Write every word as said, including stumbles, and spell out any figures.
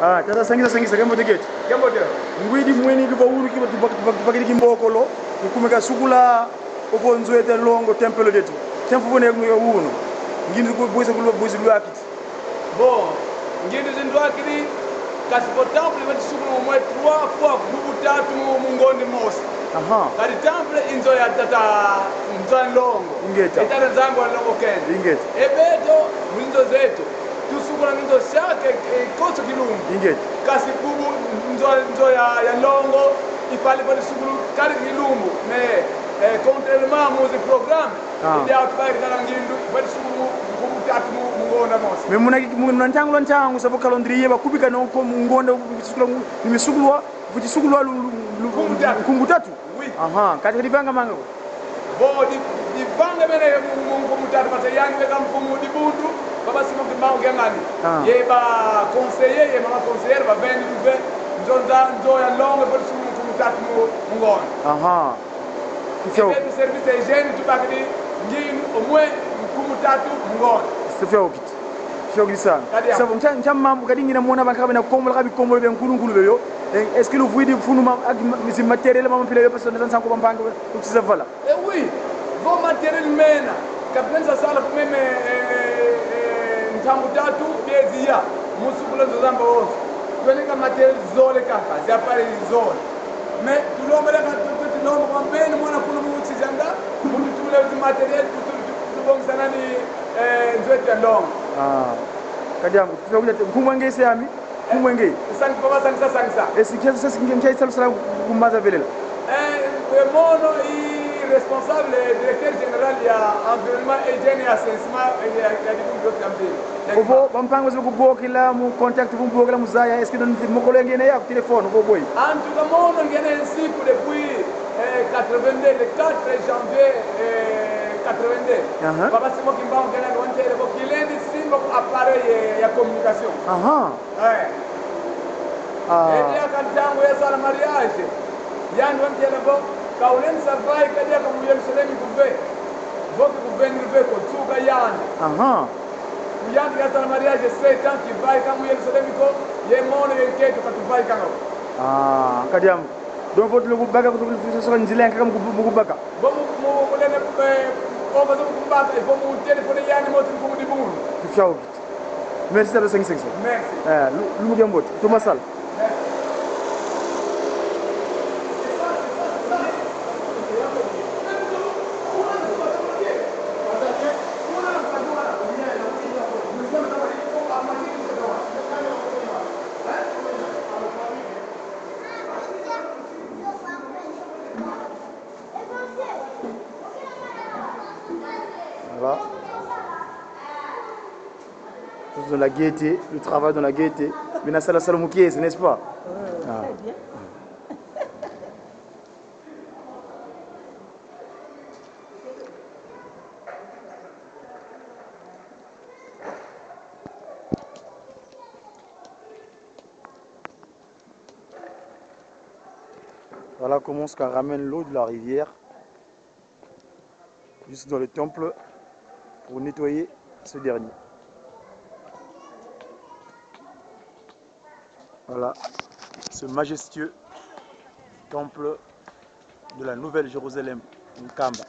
Ah, tata, sangisa, sangisa, kiambote kieto. Kiambote. Ngwidi mweni kiba unu kiba tuba-, tuba-, tubakidi kimbokolo, mu kuma kia sukula ovo nzo eto ya longo, tempelo dieto. Tempo vone ngwe unu. Ngindu ku-, bwisa kulu-, bwisa kulwakiti. Bon, ngindu zindwakidi, kansi vo temple vati sukulu mu mwe trois fois, mu bu tatu mu, mu ngonda mosi. Aha. Kadi temple i nzo ya tata, nzo ya longo. Ingeta. E tata Nzambi wa longo kenda. Ingeta. E beto, mu nzo zeto, tusukula nzo chaque, eh, konso kilumbu. Ingeta. Kansi bubu nzo, nzo ya, ya longo, i fali vati sukulu kadi kilumbu. Mais, eh, contrairement mu zi programme, ah, i diau tubaikala ngindu, vati sukulu nkumbu tatu mu, mu ngonda mosi. Mais muna ki-, muna ntangu lwa ntangu, savo calendrier, bakubika nonko mu ngonda, vati sukulu, ni mi sukulu wa, vati sukulu wa lu-, lu-, lu-, nkumbu tatu. Nkumbu tatu? Oui. Aha, kati kadi vanga manga ko. Bon, di, di vanga mene mu, mu, mu nkumbu tatu, parce que yandi veka mfumu dibundu, Papa Simon Kimbangu Kiangani. Ah. Ye ba conseiller, ye mama conseillère, ba veni, ve, nzo nza, nzo ya longo, vati sukulu nkumbu tatu mu, mu ngonda. Aha. Kifio. Epe service hygiène tubakidi ngindu au moins nkumbu tatu mu ngonda. Kifio kiti. Kifio kiti sana. Kadi ya. Savo, nkia, nkia mambu kadi ngina mona bankaka bena kombola kabi kombola bia nkulu nkulu bia yo. Eh, est-ce que luvwidi funu ma-, agi ma-, zi matériel ma mpila yo, parce que nza nsangu bampangi, utiza vala. Eh oui, vo matériel mena. Kapiteni sa sala ku meme, eh, eh, ntangu tatu, biezi ya. Mu sukula nzo za mbaonso. Tueneka matériel zole kaka, zi appareil zole. Mais tulombele ka tu, tu, tulomba kwa mbeni mwana kuna mu nsi zanga, mu tutule zi matériel, tu, tu, tu, tubongisa nani, eh, nzo eto ya longo. Ah. Kadi yangu, tunakuja te-, nkumbu a nge se ami? Nkumbu a nge? Sangi, papa, sangisa, sangisa. E si kia, sa si nge, nkia salu sala ku maza velela? Eh, eh, mono i responsable, directeur général ya environnement, hygiène et assainissement, eh, ya, ya dibundu ya mvimba. Ovo, bampangi zi kubokela mu contact, vo bokela mu zaya, est-ce que donc mokolo ya nge na ya ku téléphone, vo boy? En tout cas, mono nge na nsiku depuis, eh, quatre-vingt-deux, le quatre janvier, eh, quatre-vingt-deux. Aha. Papa Simon Kimbangu Kiangani wantele vo kilendi simba ku appareil ya communication. Aha. Eh. Ah. E diaka ntangu ya sala mariage. Yandi wantele vo, ka ulendi sa vaika diaka mu Yerusalemi kuve. Vo ki kuvenir ve ko, nsuka yandi. Aha. Yandi kia sala mariage sept ans, ki vaika mu Yerusalemi ko, ye mono ye nkento ka tuvaikanga ko. Ah, kadi yangu. Donc, vo tule kubaka, kutu-, kutu-, kutu-, nzila ya nkaka mu kubu-, mu kubaka. Vo mu, mu, mu lene, eh, vo mu kubaka, vo mu téléphone yandi mosi nkumbu dibundu. Kifiau kiti. Merci, tata, sangisa, sangisa. Merci. Eh, lu-, lumbu kiambote. Toma sala. Merci. Voilà. Tous dans la gaieté, le travail dans la gaieté. Mais na sala sala mu kiese, n'est-ce pas? Ah. Très bien. Voilà comment on ramène l'eau de la rivière jusque dans le temple pour nettoyer ce dernier. Voilà, ce majestueux temple de la Nouvelle Jérusalem, Nkamba.